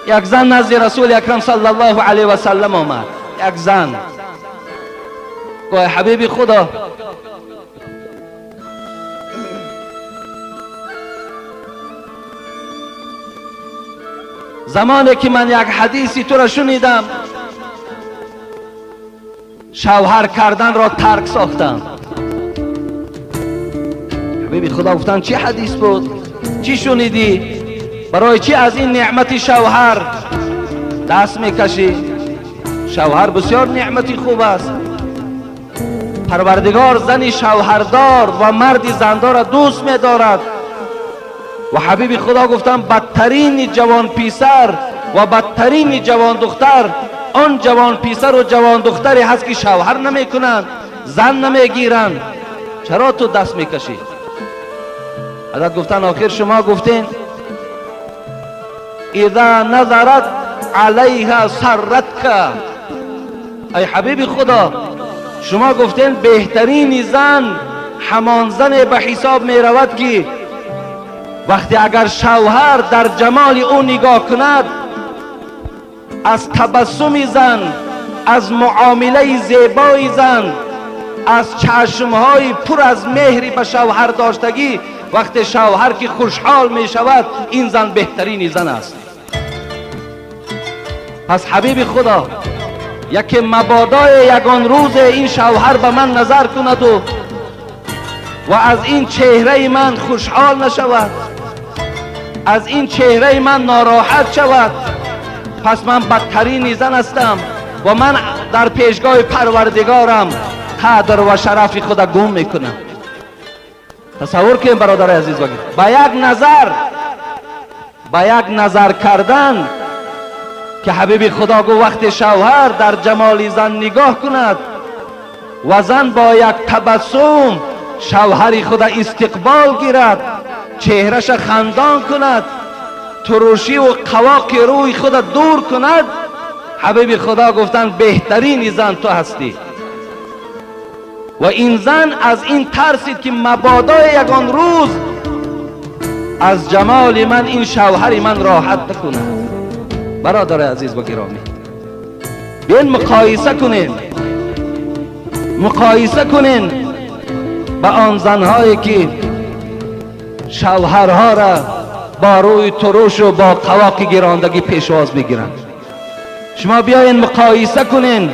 Як зан назди Расули Акрам саллаллоҳу алайҳи васаллам омад. Як зан гуфт: ҳабиби Худо, замоне ки ман як ҳадиси туро шунидам, шавҳар карданро тарк сохтам. Ҳабиби Худо гуфтанд: чӣ ҳадис буд? Чӣ шунидӣ? Барои чӣ аз ин неъмати шавҳар даст мекашӣ? Шавҳар бисёр неъмати хуб аст. Парвардигор зани шавҳардор ва марди зандорро дӯст медорад. Ва ҳабиби Худо гуфтанд: бадтарини ҷавонписар ва бадтарини ҷавондухтар он ҷавонписару ҷавондухтаре ҳаст, ки шавҳар намекунанд, зан намегиранд. Чаро ту даст мекашӣ? Ҳазрат гуфтанд: охир шумо гуфтен иза назарат алайҳа сарратка. Ай ҳабиби Худо, шумо гуфтен беҳтарини зан ҳамон зане ба ҳисоб меравад, ки вақте агар шавҳар дар ҷамоли ӯ нигоҳ кунад, аз табассуми зан, аз муомилаи зебои зан, аз чашмҳои пур аз меҳри ба шавҳар доштагӣ, вақте шавҳар ки хушҳол мешавад, ин зан беҳтарини зан аст. Пас ҳабиби Худо, яке мабодои ягон рӯзе ин шавҳар ба ман назар кунаду ва аз ин чеҳраи ман хушҳол нашавад, аз ин чеҳраи ман нороҳат шавад, пас ман бадтарини зан ҳастам ва ман дар пешгоҳи Парвардигорам қадр ва шарафи худа гум мекунам. Тасаввур кунем, бародари азиз, ба як назар, ба як назар кардан, ки ҳабиби Худо гуфт: вақте шавҳар дар ҷамоли зан нигоҳ кунад ва зан бо як табассум шавҳари худа истиқбол гирад, чеҳраша хандон кунад, турушиву қавоқи рӯи худа дур кунад, ҳабиби Худо гуфтанд: беҳтарини зан ту ҳастӣ. Ва ин зан аз ин тарсид, ки мабодои ягон рӯз аз ҷамоли ман ин шавҳари ман роҳат накунад. Бародари азиз ва гиромӣ, биён муқоиса кунем, муқоиса кунем ба он занҳое, ки шавҳарҳоро бо рӯи турушу бо қавоқи гирондагӣ пешвоз мегиранд. Шумо биёен муқоиса кунен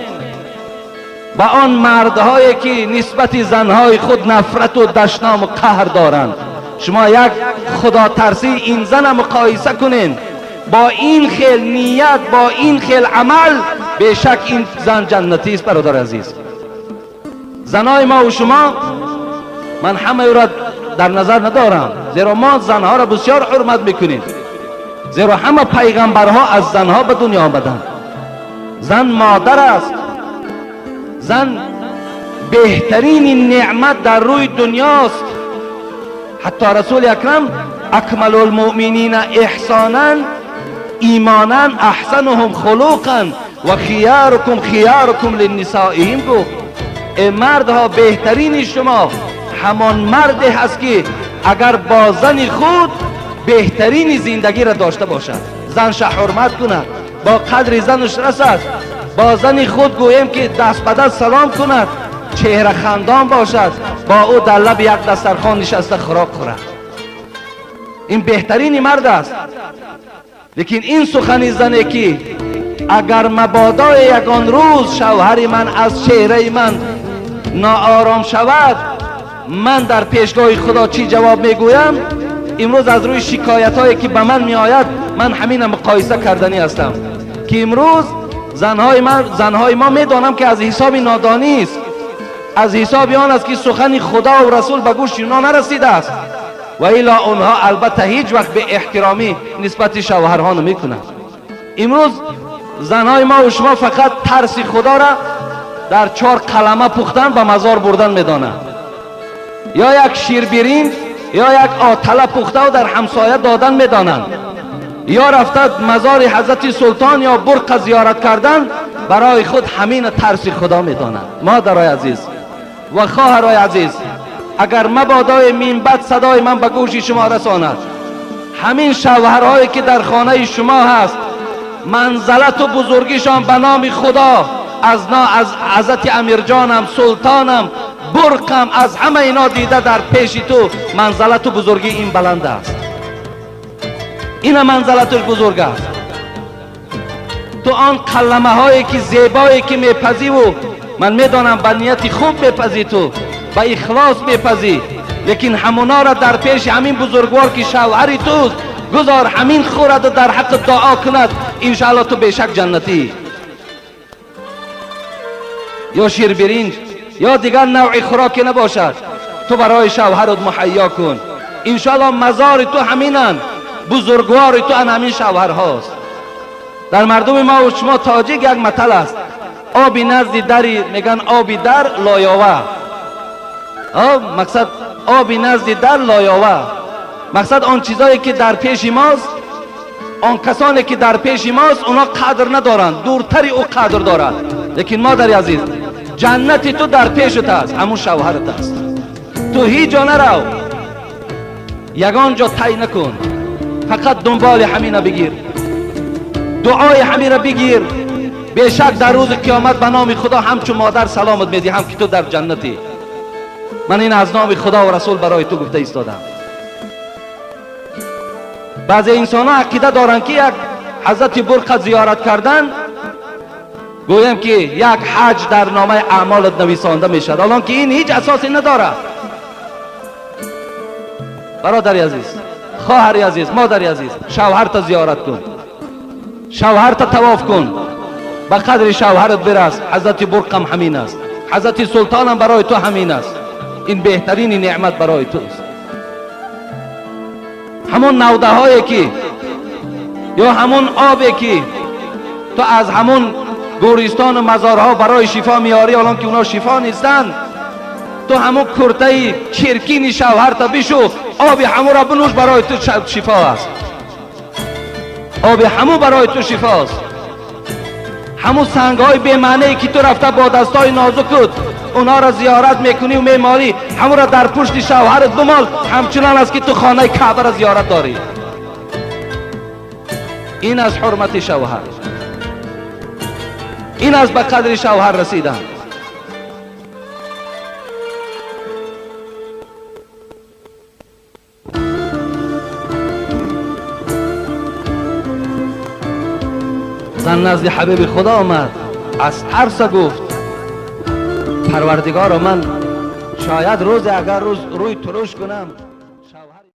ба он мардҳое, ки нисбати занҳои худ нафрату дашному қаҳр доранд. Шумо як худотарсии ин зана муқоиса кунен бо ин хел ният, бо ин хел амал, бешак ин зан ҷаннатист. Бародари азиз, занои мо шумо, ман ҳамаеро дар назар надорам, зеро мо занҳоро бисёр ҳурмат мекунем, зеро ҳама пайғамбарҳо аз занҳо ба дунё омаданд. Зан модар аст, зан беҳтарини неъмат дар рӯи дунёст. Ҳатто Расули Акрам: акмалу лмуъминина эҳсонан имонан аҳсануҳум хулуқан ва хиярукум хиярукум линнисоиҳим гуфт. Э мардҳо, беҳтарини шумо ҳамон марде ҳаст, ки агар бо зани худ беҳтарини зиндагиро дошта бошад, занша ҳурмат кунад, бо қадри занаш расад, бо зани худ гӯем ки даст ба даст салом кунад, чеҳрахандон бошад, бо ӯ дар лаби як дастархон нишаста хӯрок хӯрад. Ин беҳтарини мард аст. Лекин ин сухани зане, ки агар мабодои ягон рӯз шавҳари ман аз чеҳраи ман ноором шавад, ман дар пешгоҳи Худо чӣ ҷавоб мегӯям? Имрӯз аз рӯи шикоятҳое, ки ба ман меояд, ман ҳамина муқоиса карданӣ ҳастам, ки имрӯз занҳои мо, медонам, ки аз ҳисоби нодонист, аз ҳисоби он аст, ки сухани Худову Расул ба гӯши онҳо нарасидааст, ва илло онҳо албатта ҳеҷ вақт беэҳтиромӣ нисбати шавҳарҳо намекунанд. Имрӯз занҳои мо шумо фақат тарси Худоро дар чор қалама пухтан, ба мазор бурдан медонанд, ё як ширбиринҷ ё як отала пухтаву дар ҳамсоя додан медонанд, ё рафта мазори ҳазрати Султон ё бурқа зиёрат кардан, барои худ ҳамина тарси Худо медонанд. Модарои азиз ва хоҳарои азиз, агар мабодои минбаъд садои ман ба гӯши шумо расонад, ҳамин шавҳарҳое, ки дар хонаи шумо ҳаст, منزلت و بزرگیشان به نام خدا از حضرت امیرجانم، سلطانم، برقم، از همه اینا دیده در پیش تو منزلت و بزرگی این بلند است. این منزلتش بزرگ است. تو آن کلمه هایی که زیبایی که میپزی و من میدانم به نیت خوب میپزی، تو به اخلاص میپزی، لیکن همونا را در پیش همین بزرگوار که شوهری توست گذار همین خورد و در حق دعا کند، انشاءالله تو بیشک جنتی. یا شیر برنج یا دیگر نوع خوراکی نباشد، تو برای شوهرت مهیا کن، انشاءالله مزار تو همینن، بزرگوار تو همین شوهر هاست. در مردم ما و شما تاجیک یک متل است، آبی نزد دری میگن آبی در لایاوه. مقصد آبی نزد در لایاوه، مقصد آن چیزایی که در پیش ماست، آن کسانی که در پیش ماست اونا قدر ندارند، دورتری او قدر دارد. لیکن مادر عزیز، جنت تو در پیشت است، همون شوهرت است. تو هیچ جا نرو، یگان جا طی نکن، فقط دنبال همینه بگیر، دعای همین را بگیر. بیشک در روز قیامت به نام خدا همچون مادر سلامت میدی، هم که تو در جنتی. من این از نام خدا و رسول برای تو گفته ایستادم. بعضی انسان ها عقیده دارند که یک حضرت برقه زیارت کردن گویم که یک حج در نامه اعمالت نویسانده میشد، الان که این هیچ اساسی نداره. برادر عزیز، خواهر عزیز، مادر عزیز، شوهرت زیارت کن، شوهرت طواف کن، به قدر شوهرت برس. حضرت برقم همین است، حضرت سلطانم برای تو همین است. این بهترین نعمت برای توست. همون نوده هایی که یا همون آبی که تو از همون گورستان و مزارها برای شفا میاری، الان که اونا شفا نیستن، تو همون کرته چرکین شوهرت بشو، آب همون را بنوش، برای تو شفا است. آب همون برای تو شفا است. همون سنگ های بی معنی که تو رفته با دستای نازکت اونا را زیارت میکنی و میمالی، همون را در پشت شوهرت بمال، همچنان است که تو خانه کعبه را زیارت داری. این از حرمت شوهر، این از به قدر شوهر رسیدن. زن نزد حبیب خدا آمد، از ترس گفت پروردگارا من شاید روز اگر روز روی ترش کنم